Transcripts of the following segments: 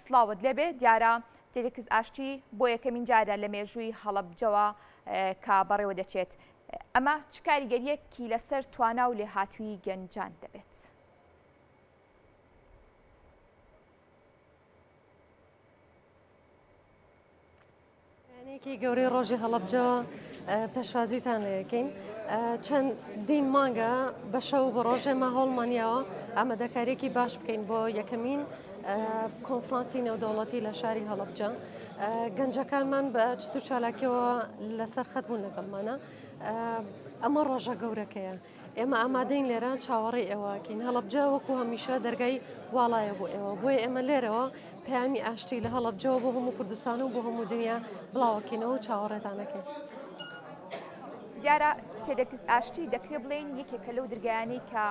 سڵاوت لێبێ دیارە تێدکس ئاشتی بۆ یەکەمین جارە لە مێژووی هەڵەبجەوە کە بەڕێوە دەچێت ئەمە چ کاریگەریەکی لەسەر توانا و لێهاتووی گەنجان دەبێت؟ بەیانێکی گەورەی ڕۆژی هەڵەبجەوە پێشوازیتان لەکەین چەندین مانگە بە شەو بە ڕۆژێ ما هەوڵمانیاوە ئامادەکاریەکی باش بکەین بۆ یەکەمین کۆنفرانسی نێودەوڵەتی لە شاری هەڵەبجە گەنجەکانمان بە چست و چالاکیەوە لەسەر خەت بوون لەگەڵمانە ئەمە ڕۆژە گەورەکەیە ئێمە ئامادەین لێرە چاوەڕێی ئێوەکەین هەڵەبجە وەکو هەمیشە دەرگای واڵایە بۆ ئێوە بۆیە ئێمە لێرەوە پەیامی ئاشتی لە هەڵەبجەوە بۆ هەموو کوردستان و بۆ هەموو دنیا بڵاوەکەینەوە و چاوەڕێتانەکەین. دیارە تێدەکس ئاشتی دەکرێ بڵێین یەکێکە لەو درگایانەی کە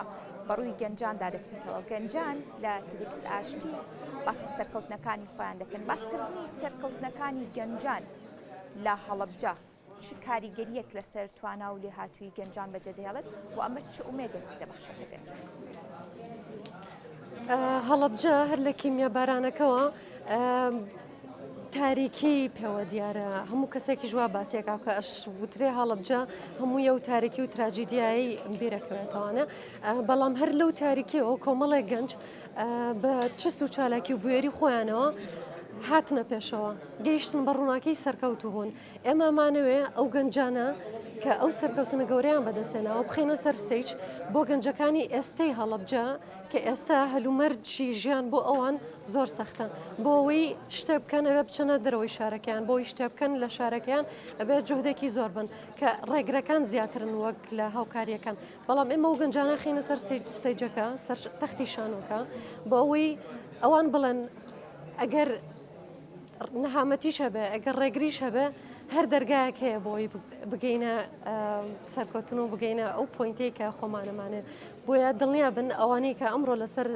بەڕووی گەنجاندا دەکرێتەوە گەنجان لە تێدەکس ئاشتی باسی سەرکەوتنەکانی خۆیان دەکەن باسکردنی سەرکەوتنەکانی گەنجان لە هەڵەبجە چ کاریگەرییەک لەسەر توانا و لێهاتوویی گەنجان بەجێدەهێڵێت و ئەمە چ ئومێدێک دەبەخشێتە گەنجان؟ هەڵەبجە هەر لە کیمیابارانەکەوە تاریکی پێوە دیارە هەموو کەسێکیش وا باسێکا کە ئەش وترێ هەڵەبجە هەموو یە و تاریکی و تراجیدیایی بیرەکەوێتەوانە بەڵام هەر لەو تاریکیەوە کۆمەڵێک گەنج بە چست و چالاکی و بوێری خۆیانەوە هاتنە پێشەوە گەیشتن بە ڕووناکی سەرکەوتوو بوون ئێمە ئەمانەوێ ئەو گەنجانە کە ئەو سەرکەوتنە گەورەیان بەدەستهێناوە بخەینە سەر stage بۆ گەنجەکانی ئێستەی هەڵەبجە کە ئێستا هەلومەرجی ژیان بۆ ئەوان زۆر سەختە بۆ ئەوەی شتێ بکەن ئەبێ بچنە دەرەوەی شارەکەیان بۆ ئەوەی شتێ بکەن لە شارەکەیان ئەبێ جوهدێکی زۆر بن کە ڕێگرەکان زیاترن وەک لە هاوکاریەکان بەڵام ئێمە ئەو گەنجانە خینە سەر stage ەکە سەر تەختی شانۆکە بۆ ئەوەی ئەوان بڵێن ئەگەر نەهامەتیش هەبێ ئەگەر ڕێگریش هەبێ هەر دەرگایەک هەیە بۆی بگەینە سەرکەوتن و بگەینە ئەو point ەی کە خۆمانەمانێ بۆیە دڵنیا بن ئەوانەی کە ئەمڕۆ لەسەر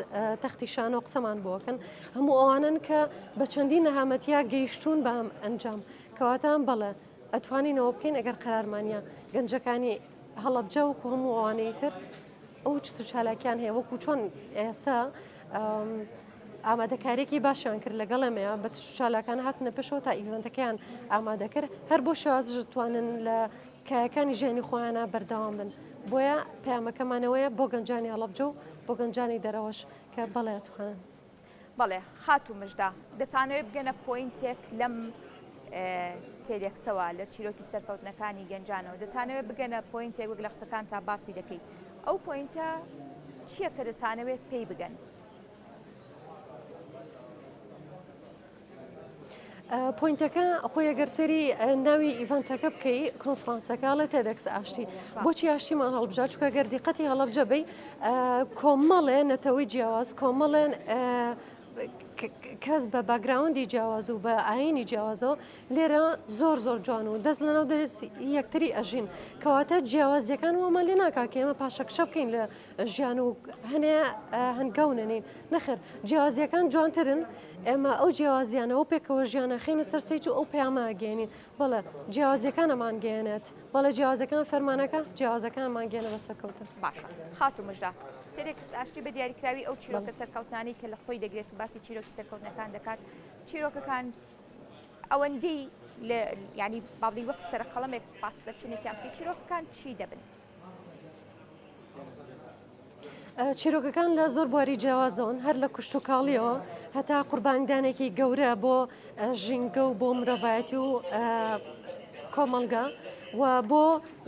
تەختی شانۆ قسەمان بۆکەن هەموو ئەوانن کە بە چەندین نەهامەتیا گەیشتون بە ئەم ئەنجام کەواتە بەڵێ ئەتوانینەوە بکەین ئەگەر قەرارمانە گەنجەکانی هەڵەبجە وەکو هەموو ئەوانەی تر ئەو چست و چالاکیان هەیە وەکو چۆن ئێستا ئامادەکاریەکی باشیان کرد لەگەڵ ئێمەیە بە چست و چالاکان هاتنە پێشەوە تا event ەکەیان ئامادە کرد هەر بۆ شێوازش دەتوانن لە کایەکانی ژیانی خۆیانە بەردەوام بن بۆیە پەیامەکەمانەوەیە بۆ گەنجانی هەڵەبجە و بۆ گەنجانی دەرەوەش کە بەڵێ ئەتوانن. بەڵێ خاتوو مژدە دەتانەوێت بگەنە point ێک لەم TEDx ەوە لە چیرۆکی سەرکەوتنەکانی گەنجانەوە دەتانەوێت بگەنە point ێک وەک لە قسەکانتا باسی دەکەی ئەو point ە چییە کە دەتانەوێت پێی بگەن؟ point ەکە خۆی ئەگەر سەیری ناوی event ەکە بکەی کۆنفرانسەکە ئەڵێ TEDx ئاشتی بۆچی ئاشتیمان هەڵبژارد چونکە گەر دیقەتی هەڵەبجە بەی کۆمەڵێ نەتەوەی جیاواز کۆمەڵێن کەس بە background ی جیاواز و بە ئاینی جیاوازەوە لێرە زۆر زۆر جوان و دەست لەناو دەست یەکتری ئەژین کەواتە جیاوازیەکان وامان لێ ناکا کە ئێمە پاشەکشە بکەین لە ژیان و هەنێ هەنگاو نەنین نەخێر جیاوازیەکان جوانترن ئێمە ئەو جیاوازیانە ئەو پێکەوە ژیانە خینە سەر stage و ئەو پەیامە گەێنین بەڵێ جیاوازیەکان ئەمان گەێنێت بەڵێ جیاوازەکان فەرمانەکە جیاوازەکانمان گەێنە بە سەرکەوتن. باشە خاتوو مژدە TEDx ئاشتی بە دیاریکراوی ئەو چیرۆکە سەرکەوتنانەی کە لە خۆی دەگرێت و باسی چیرۆکی سەرکەوتنەکان دەکات چیرۆکەکان ئەوەندەی لە یانی با بڵێین وەک سەرەقەڵەمێک باس لە چەندێکیان بکەی چیرۆکەکان چی دەبن؟ چیرۆکەکان لە زۆر بواری جیاوازەوەن هەر لە کوشتتوکاڵیەوە هەتا قوربانیدانێکی گەورە بۆ ژینگە و بۆ مرۆڤایەتی و کۆمەڵگا و بۆ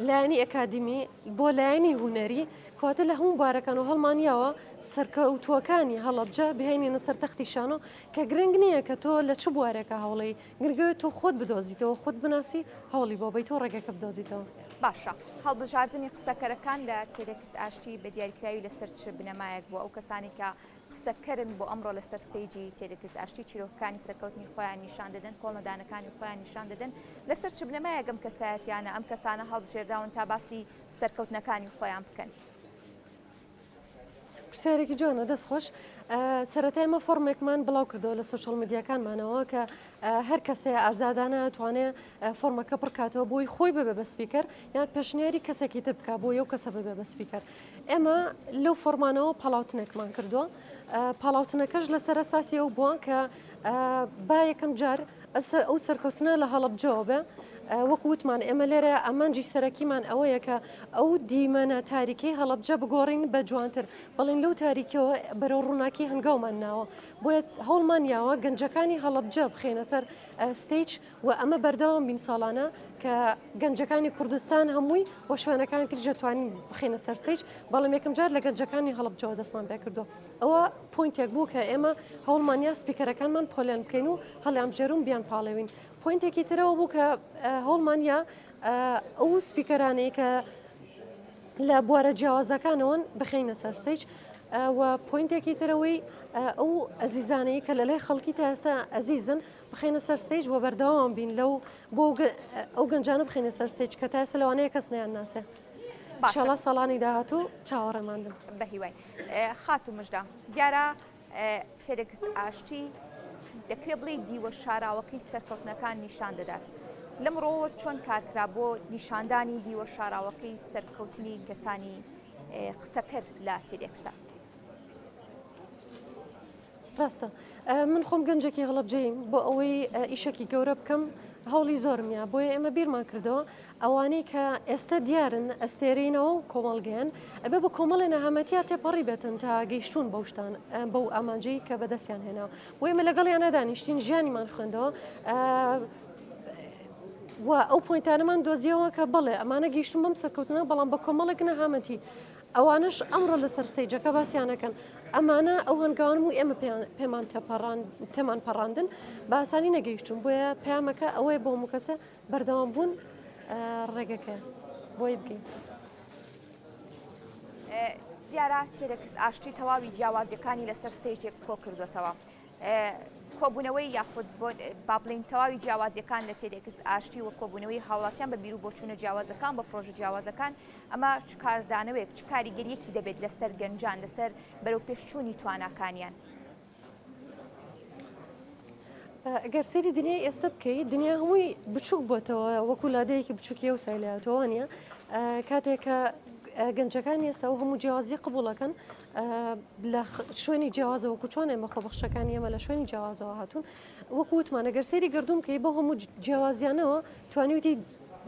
لایەنی ئەکادیمی بۆ لایەنی هوەری کەواتە لە هەموو بارەکان و هەڵمانیاوە سەرکەوتووەکانی هەڵەبجە بهێنینە سەر تەختی شانۆ کە گرنگ نییە کە تۆ لە چ بوارێکە هەوڵی گرنگەوە تۆ خۆت بدۆزیتەوە خۆت بناسی هەوڵی بۆ بیت و ڕێگەکە بدۆزیتەوە. باشە هەڵبژاردنی قسەکەرەکان لە TEDx ئاشتی بە دیاریکراوی لەسەر چ بنەمایەک بووە؟ ئەو کەسانەی کە قسەکەرن بۆ ئەمڕۆ لەسەر stage ی TEDx ئاشتی چیرۆکەکانی سەرکەوتنی خۆیان نیشان دەدەن، کۆڵنەدانەکانی خۆیان نیشان دەدەن، لەسەر چ بنەمایەک ئەم کەسایەتیانە، ئەم کەسانە هەڵبژێردراون تا باسی سەرکەوتنەکانی خۆیان بکەن؟ پرسیارێکی جوانە دەست خۆش سەرەتا ئێمە فۆرمێکمان بڵاو کردەوە لە سۆشیال میدیاکانمانەوە کە هەر کەسێ ئازادانە توانێ فۆرمەکە پڕکاتەوە بۆی خۆی ببێ بە speaker یان پێشنیاری کەسێکی تر بکە بۆ یەو کەسە ببێ بە speaker ئێمە لەو فۆرمانەوە پاڵاوتنێکمان کردووە پاڵاوتنەکەش لەسەر ئەساسی ئەو بووە کە با یەکەم جار ئەسەر ئەو سەرکەوتنە لە هەڵەبجەوە بێ وەکو وتمان ئێمە لێرە ئامانجی سەرەکیمان ئەوەیە کە ئەو دیمەنە تاریکەی هەڵەبجە بگۆڕین بە جوانتر بەڵێن لەو تاریکەوە بەرەو ڕووناکی هەنگاومان ناوە بۆیە هەوڵمان یاوە گەنجەکانی هەڵەبجە بخەینە سەر stage و ئەمە بەردەوام بین ساڵانە کە گەنجەکانی کوردستان هەمووی و شوێنەکانی تریش دەتوانین بخەینە سەر stage بەڵام یەکەم جار لە گەنجەکانی هەڵەبجەوە دەستمان پێکردووە ئەوە point ێک بوو کە ئێمە هەوڵمان یا speaker ەکانمان پۆلێن بکەین و هەڵیانبژێرون بیانپاڵێوین point ێکی ترەوە بوو کە هەوڵمان یا ئەو speaker انەی کە لە بوارە جیاوازەکانەوەن بخەینە سەر stage و point ێکی ترەوەی ئەو ئەزیزانەی کە لەلای خەڵکی تا ئێستا ئەزیزن بخەینە سەر stage و بەردەوام بین لەو بۆ ئەو گەنجانە بخەینە سەر stage کە تا ئێستا لەوانەیە کەس نەیان ناسێ باشە ساڵانی داهاتوو چاوەڕێمان بن. بەهیوای خاتوو مژدە دیارە TEDx ئاشتی دەکرێ بڵێی دیوە شاراوەکەی سەرکەوتنەکان نیشان دەدات. لەم ڕووەوە چۆن کارکرا بۆ نیشاندانی دیوە شاراوەکەی سەرکەوتنی کەسانی قسەکەر لە TEDx دا؟ ڕاستە من خۆم گەنجێکی هەڵەبجەیم بۆ ئەوەی ئیشێکی گەورە بکەم هەوڵی زۆرم یا بۆیە ئێمە بیرمان کردەوە ئەوانەی کە ئێستا دیارن ئەستێرەینەوە و کۆمەڵگەیان ئەبێ بە کۆمەڵێ نەهامەتیا تێپەڕی بێتن تا گەیشتوون بەو شتان بەو ئامانجەی کە بەدەستیان هێناوە بۆ ئێمە لەگەڵیانە دانیشتین ژیانیمان خوێندەوە و ئەو point انەمان دۆزیەوە کە بەڵێ ئەمانە گەیشتون بەم سەرکەوتنە بەڵام بە کۆمەڵێک نەهامەتی ئەوانەش ئەمڕۆ لەسەر stage ەکە باسیانەکەن ئەمانە ئەو هەنگاوانم و ئێمە پێمان تێمان پەڕاندن بە ئاسانی نەگەیشتون بۆیە پەیامەکە ئەوەیە بۆ هەموو کەسە بەردەوام بوون ڕێگەکەیە بۆی بگەین. دیارە TEDx ئاشتی تەواوی جیاوازیەکانی لەسەر stage ێک کۆ کردوێتەوە. کۆبوونەوەی یاخود با بڵین تەواوی جیاوازیەکان لە TEDx ئاشتی و کۆبوونەوەی هاوڵاتیان بە بیر و بۆچوونە جیاوازەکان بە پرۆژە جیاوازەکان ئەمە چ کاردانەوەیەک چ کاریگەریەکی دەبێت لەسەر گەنجان لەسەر بەرەو پێشچوونی تواناکانیان؟ گەر سەیری دنیای ئێستا بکەیت دنیا هەمووی بچووک بۆتەوە وەکو لادەیەکی بچووکی ئەو سایلاتەوە نیە کاتێک کە گەنجەکانی ئێستا و هەموو جیاوازی قبوڵەکەن لە شوێنی جیاوازە وەکو چۆن ئێمە خۆبەخشەکانی ئێمە لە شوێنی جیاوازەوە هاتوون وەکو وتمان ئەگەر سەیری گردوم کەی بۆ هەموو جیاوازیانەوە توانیوتی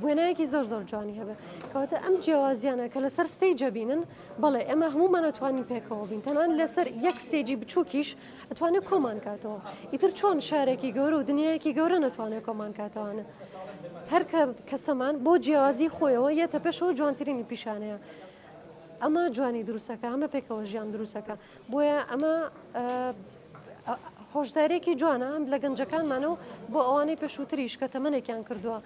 وێنایەکی زۆر زۆر جوانی هەبێ کەواتە ئەم جیاوازیانە کە لەسەر stage بینن بەڵێ ئێمە هەموومان ئەتوانین پێکەوە بین تەنان لەسەر یەک stage ی بچووکیش ئەتوانێت کۆمان کاتەوە ئیتر چۆن شارێکی گەورە و دنیایەکی گەورە نەتوانێت کۆمان کاتەوانە هەر کە کەسەمان بۆ جیاوازی خۆیەوە یەتە پێشەوە جوانترینی پیشانەیە ئەمە جوانی دروستەکە ئەمە پێکەوە ژیان دروستەکە بۆیە ئەمە هۆشداریەکی جوانە هەم لە گەنجەکانمانە و بۆ ئەوانەی پێشووتریش کە تەمەنێکیان کردووە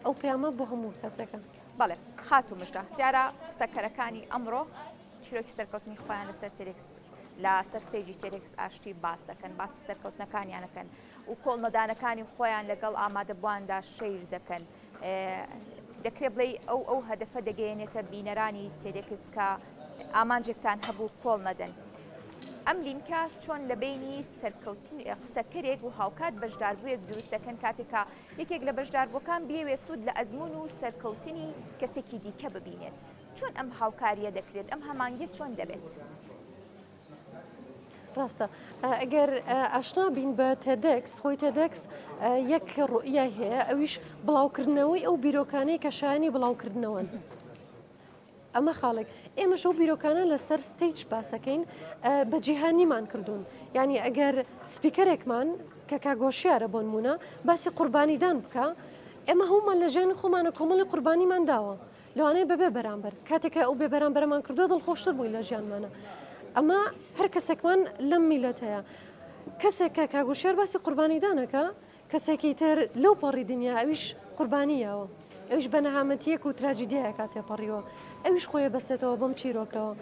ئەو پەیامە بۆ هەموو کەسێکە. بەڵێ خاتوو مژدە، دیارە قسەکەرەکانی ئەمڕۆ چیرۆکی سەرکەوتنی خۆیان لەسەر TEDx لەسەر stage ی TEDx ئاشتی باس دەکەن، باسی سەرکەوتنەکانیان دەکەن و کۆڵنەدانەکانی خۆیان لەگەڵ ئامادەبوواندا share دەکەن. دەکرێ بڵێی ئەو ئەو هەدەفە دەگەیەنێتە بینەرانی TEDx کە ئامانجێکتان هەبوو کۆڵ نەدەن. ئەم لینکە چۆن لە بەینی سەرکەوتن قسەکەرێک و هاوکات بەشداربوویەک دروست دەکەن کاتێک کە یەکێک لە بەشداربووەکان بیەوێت سوود لە ئەزموون و سەرکەوتنی کەسێکی دیکە ببینێت چۆن ئەم هاوکارییە دەکرێت ئەم هەمانگیە چۆن دەبێت؟ ڕاستە ئەگەر ئاشنا بین بە TEDx خۆی TEDx یەک ڕوئیای هەیە ئەویش بڵاوکردنەوەی ئەو بیرۆکانەی کە شایانی بڵاوکردنەوەن. ئەمە خاڵێک ئێمەش ئەو بیرۆکانە لەسەر stage باسەکەین بە جیهانیمان کردوون یعنی ئەگەر speaker ێکمان کە کاگۆشیارە بۆنمونە باسی قوربانیدان بکە ئێمە هەمومان لە ژیانی خۆمانە کۆمەڵی قوربانیمان داوە لەوانەیە بەبێ بەرامبەر کاتێک کە ئەو بێ بەرامبەرەمان کردووە دڵخۆشتر بووین لە ژیانمانە ئەمە هەر کەسێکمان لەم میلەتەیە کەسێک کە کاک وشیار باسی قوربانیدانەکە کەسێکی تر لەو پەڕی دنیا ئەویش قوربانی یاوە ئەویش بە نەهامەتیەک و تراجیدیایەکا تێپەڕیوە ئەویش خۆی بەستێتەوە بەم چیرۆکەوە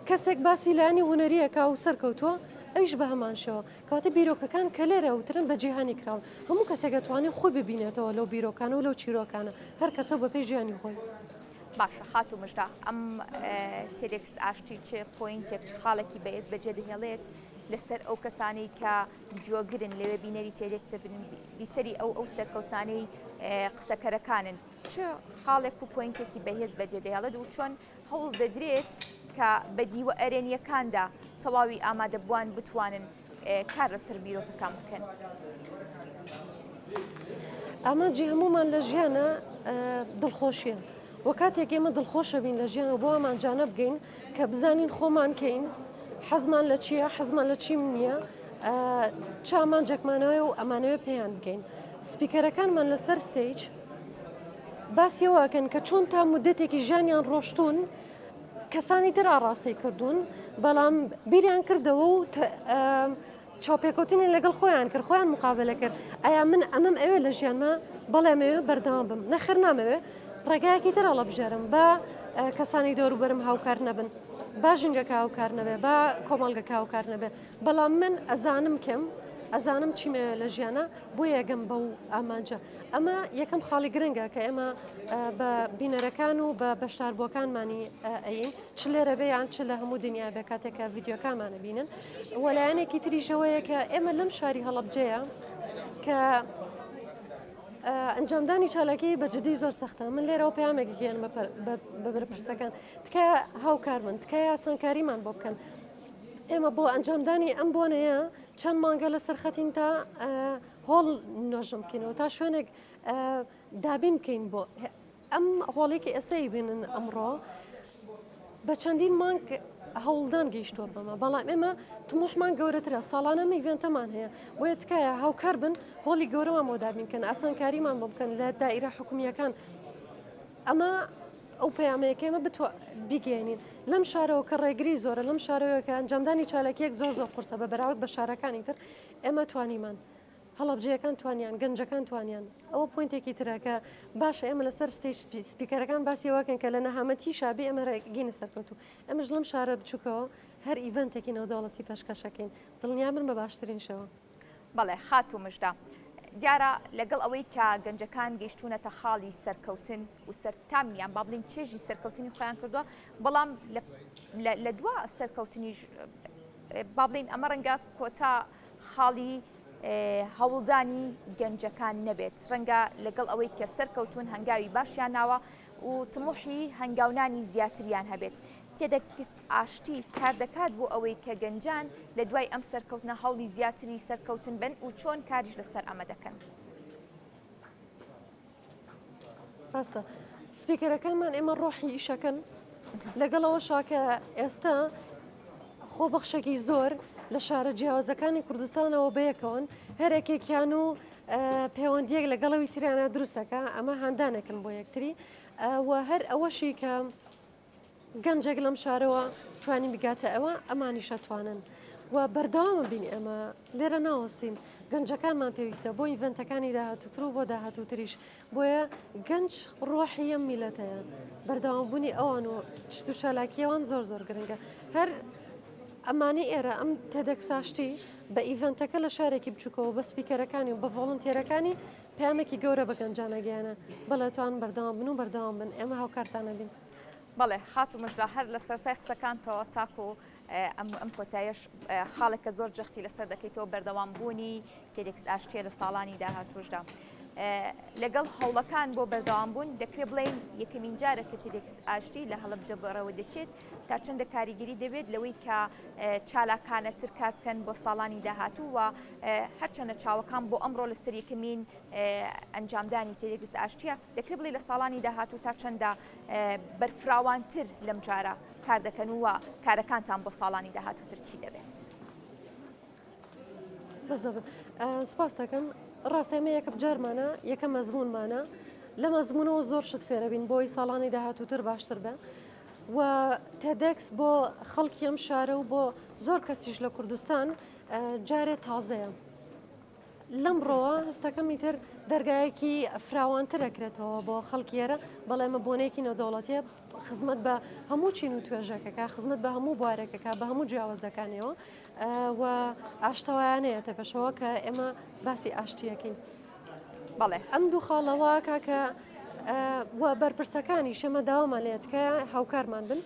کەسێک باسی لایەنی هونەریەکە و سەرکەوتووە ئەویش بە هەمان شێوە کەواتە بیرۆکەکان کە لێرە وترن بە جیهانی کراون هەموو کەسێک ئەتوانێت خۆی ببینێتەوە لەو بیرۆکانە و لەو چیرۆکانە هەر کەسە و بەپێی ژیانی خۆی. باشە خاتوو مژدە ئەم TEDx ئاشتی چ point ێک چ خاڵێکی بەهێز بەجێ دەهێڵێت لەسەر ئەو کەسانەی کە گوێگرن لەوێ بینەری TEDx بن بیسەری ئەو ئەو سەرکەوتانەی قسەکەرەکانن چ خاڵێک و point ێکی بەهێز بەجێ دەهێڵێت و چۆن هەوڵ دەدرێت کە بە دیوە ئەرێنییەکاندا تەواوی ئامادەبووان بتوانن. کار لەسەر بیرۆکەکان بکەن؟ ئامانجی هەموومان لە ژیانە دڵخۆشیە و کاتێک ئێمە دڵخۆشە بین لە ژیان و بۆ ئامانجانە بگەین کە بزانین خۆمان کەین حەزمان لە چییە حەزمان لە چیم نییە چ ئامانجێکمانەوەی و ئەمانەوێ پێیان بگەین speaker ەکانمان لەسەر stage باسی ئەوە ئەکەن کە چۆن تا مودەتێکی ژیانیان ڕۆشتوون کەسانی تر ئاڕاستەی کردوون بەڵام بیریان کردەوە و چاوپێکەوتنیان لەگەڵ خۆیان کرد خۆیان مقابلە کرد ئایا من ئەمەم ئەوێ لە ژیانمە بەڵێ ئەمەوێ بەردەوام بم نەخێر نامەوێ ڕێگایەکی تر هەڵەبژێرم با کەسانی دەوروبەرم هاوکار نەبن با ژینگەکە هاوکار نەبێ با کۆمەڵگەکە هاوکار نەبێ بەڵام من ئەزانم کێم ئەزانم چیمەوێ لە ژیانە بۆیە ئەگەم بەو ئامانجە ئەمە یەکەم خاڵی گرنگە کە ئێمە بە بینەرەکان و بە بەشداربووەکانمانی ئەین چ لێرە بێ یان چ لە هەموو دنیا بێ کاتێک کە ڤیدیۆکانمانە بینن وەلایەنێکی تریشەوەیە کە ئێمە لەم شاری هەڵەبجەیە کە ئەنجامدانی چالاکی بە جدی زۆر سەختە من لێرەوە پەیامێک گەیەنمە بە بەرپرسەکان تکایە هاوکار بن تکایە ئاسانکاریمان بۆ بکەن ئێمە بۆ ئەنجامدانی ئەم بۆنەیە چەند مانگە لەسەر خەتین تا هۆڵ نۆژەن بکەینەوە تا شوێنێک دابین بکەین بۆ ئەم هۆڵێک کە ئێستا بینن ئەمڕۆ بە چەندین مانگ هەوڵدان گەیشتووە بەمە بەڵام ئێمە تموحمان گەورەترە ساڵانە event ەمان هەیە بۆیە تکایە هاوکار بن هۆڵی گەورەمان بۆ دابین کەن ئاسانکاریمان بۆ بکەن لە دائیرە حکومیەکان ئەمە ئەو پەیامەیە کە ئێمە بتوە بیگەیەنین لەم شارەوە کە ڕێگری زۆرە لەم شارەوە کە ئەنجامدانی چالاکیەک زۆر زۆر قورسە بە بەراورد بە شارەکانی تر ئێمە توانیمان هەڵەبجەیەکان توانیان گەنجەکان توانیان ئەوە point ێکی ترە کە باشە ئێمە لەسەر stage speaker ەکان باسی ئەوەکەن کە لە نەهامەتی شابی ئێمە ڕێگەینە سەرکەوتوو ئێمەش لەم شارە بچووکەوە هەر event ێکی نێودەوڵەتی پێشکەشەکەین دڵنیابن بە باشترین شێوە. بەڵێ خاتوو مژدە، دیارە لەگەڵ ئەوەی کە گەنجەکان گەیشتوونەتە خاڵی سەرکەوتن و سەرتامیان با بڵێین چێژی سەرکەوتنی خۆیان کردووە، بەڵام لە دوا سەرکەوتنیش با بڵێین ئەمە ڕەنگە کۆتا خاڵی هەوڵدانی گەنجەکان نەبێت، ڕەنگە لەگەڵ ئەوەی کە سەرکەوتوون هەنگاوی باشیان ناوە و تموحی هەنگاونانی زیاتریان هەبێت. تێدەکس ئاشتی کاردەکات بۆ ئەوەی کە گەنجان لە دوای ئەم سەرکەوتنە هەوڵی زیاتری سەرکەوتن بەن و چۆن کاریش لەسەر ئەمە دەکەن؟ ڕاستە speaker ەکانمان ئێمە ڕۆحی ئیشەکەن لەگەڵ ئەوەشا کە ئێستا خۆبەخشێکی زۆر لە شارە جیاوازەکانی کوردستانەوە بەیەکەوەن هەرێکێکیان و پەیوەندیەک لەگەڵەوی تریانە دروستەکە ئەمە هاندانێکن بۆ یەکتری و هەر ئەوەشی کە گەنجێک لەم شارەوە توانی بگاتە ئەوە ئەمانیش ئەتوانن و بەردەوامە بین ئێمە لێرە ناوەستین گەنجەکانمان پێویستە بۆ event ەکانی داهاتووتر و بۆ داهاتووتریش بۆیە گەنج ڕۆحی ئەم میلەتەیە بەردەوامبوونی ئەوان و شت و چالاکی ئەوان زۆر زۆر گرنگە هەر ئەمانەی ئێرە ئەم TEDx ئاشتی بە event ەکە لە شارێکی بچووکەوە بە speaker ەکانی و بە volunteer ەکانی پەیامێکی گەورە بە گەنجان ئەگەیەنە بەڵێ توان بەردەوام بن و بەردەوام بن ئێمە هاوکارتان ئەبین. بەڵێ خاتوو مژدە هەر لە سەرەتای قسەکانتەوە تاکو ئەم ئەم کۆتایەش خاڵێک کە زۆر جەختی لەسەر دەکەیتەوە بەردەوام بوونی TEDx ئاشتیە لە ساڵانی داهاتووشدا. لەگەڵ هەوڵەکان بۆ بەردەوام بوون دەکرێت بڵێین یەکەمین جارە کە TEDx ئاشتی لە هەڵەبجە بەڕێوە دەچێت تا چەندە کاریگەری دەبێت لەوەی کە چالاکانەتر کار بکەن بۆ ساڵانی داهاتوو و هەرچەندە چاوەکان بۆ ئەمڕۆ لەسەر یەکەمین ئەنجامدانی TEDx ئاشتیە دەکرێت بڵێ لە ساڵانی داهاتوو تا چەندە بەرفراوانتر لەم جارە کار دەکەن و کارەکانتان بۆ ساڵانی داهاتووتر چی دەبێت؟ بزەبت سپاس دەکەم ڕاستە ئێمە یەکەم جارمانە یەکەم ئەزموونمانە لەم ئەزموونەوە زۆر شت فێرەبین بۆی ساڵانی داهاتووتر باشتر بێ و TEDx بۆ خەڵکی ئەم شارە و بۆ زۆر کەسیش لە کوردستان جارێ تازەیە لەمڕۆوە هەستەکەم ئیتر دەرگایەکی فراوانتر ئەکرێتەوە بۆ خەڵکی ئێرە، بەڵێ ئەمە بۆنەیەکی نێودەوڵەتیە خزمەت بە هەموو چین و توێژەکەکە خزمەت بە هەموو بوارێکەکە بە هەموو جیاوازەکانیەوە و ئاشتەوایانەیەتە پێشەوە کە ئێمە باسی ئاشتیەکەین. بەڵێ ئەم دوو خاڵەوە کاکە و بەرپرسەکانی شەمە داوامان لێت کە هاوکارمان بن.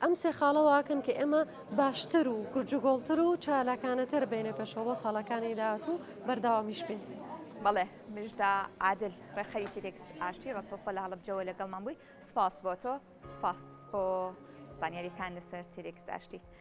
ئەم سێ خاڵە واکەن کە ئێمە باشتر و گورجوگۆڵتر و چالاکانەتر بێینە پێشەوە بۆ ساڵەکانی داهاتوو بەردەوامیش بین. بەڵێ مژدە عادل ڕێکخەری TEDx ئاشتی ڕاستەوخۆ لە هەڵەبجەوە لەگەڵمان بووی سپاس بۆ تۆ سپاس بۆ زانیاریەکان لەسەر TEDx ئاشتی.